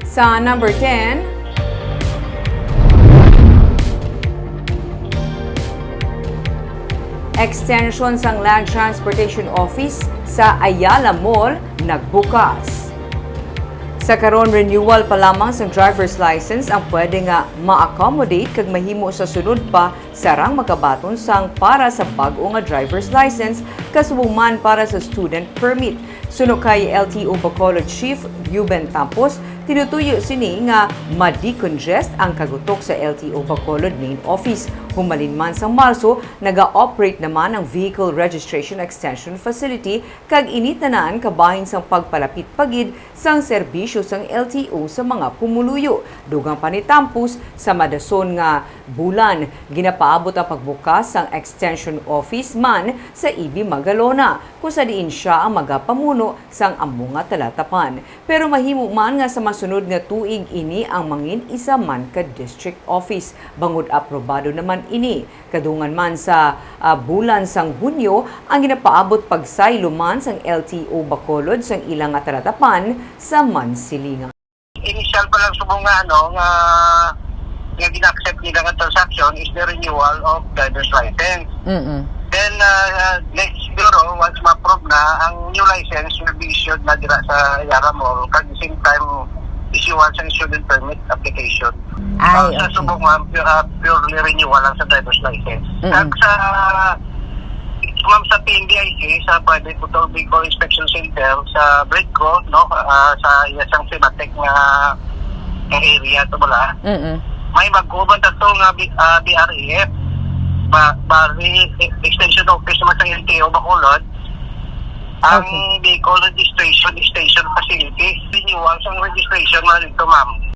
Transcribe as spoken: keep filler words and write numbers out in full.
Sa number ten, extension sang Land Transportation Office sa Ayala Mall nagbukas. Sa karon, renewal pa lamang sang driver's license ang pwede nga ma-accommodate kag mahimo sa sunod pa sarang magabaton sang para sa bag-o nga driver's license, kasubong man para sa student permit. Suno kay L T O Bacolod Chief Ruben Tampos, tinutuyo sini nga ma-decongest ang kagutok sa L T O Bacolod main office. Humalin man sang Marso, naga-operate naman ang Vehicle Registration Extension Facility, kag ini tanan kabahin sang pagpalapit pa gid sang serbisyo sang L T O sa mga pumuluyo. Dugang pa ni Tampos, sa madason nga bulan, ginapaabot ang pagbukas sang extension office man sa E B Magalona, kung sa diin sia ang magapamuno sang amo nga talatapan. Pero mahimo man nga sa masunod nga tuig ini ang mangin-isa man ka district office, bangod aprobado naman ini. Kadungan man sa, ah, bulan sang Hunyo ang ginapaabot pagsaylo man sang L T O Bacolod sang ila nga talatapan sa Mansilingan. Initial pa lang subong nga, ano, nga, nga gina-accept nila nga transaction is the renewal of driver's license. Mm-mm. Then, uh, next siguro, once ma-approve na, ang new license will be issued na dira sa Ayala Mall, kag the same time, issuance ng student permit application. Ay, Uh, sa okay. Subong, ma'am, pu-, uh, purely renewal lang sa driver's license. Mm-mm. At sa, ma'am, sa P N B I C, sa Private Motor Vehicle Inspection Center, sa BREDCO, no, uh, sa iya sang thematic nga, nga area to bala. Mm-mm. May mag-uban ta to nga B-, uh, B R E F, ba, bali, e-, extension office man sa L T O Bacolod, ang Okay. Vehicle Registration Station Facility. Renewal sang registration man ito, ma'am.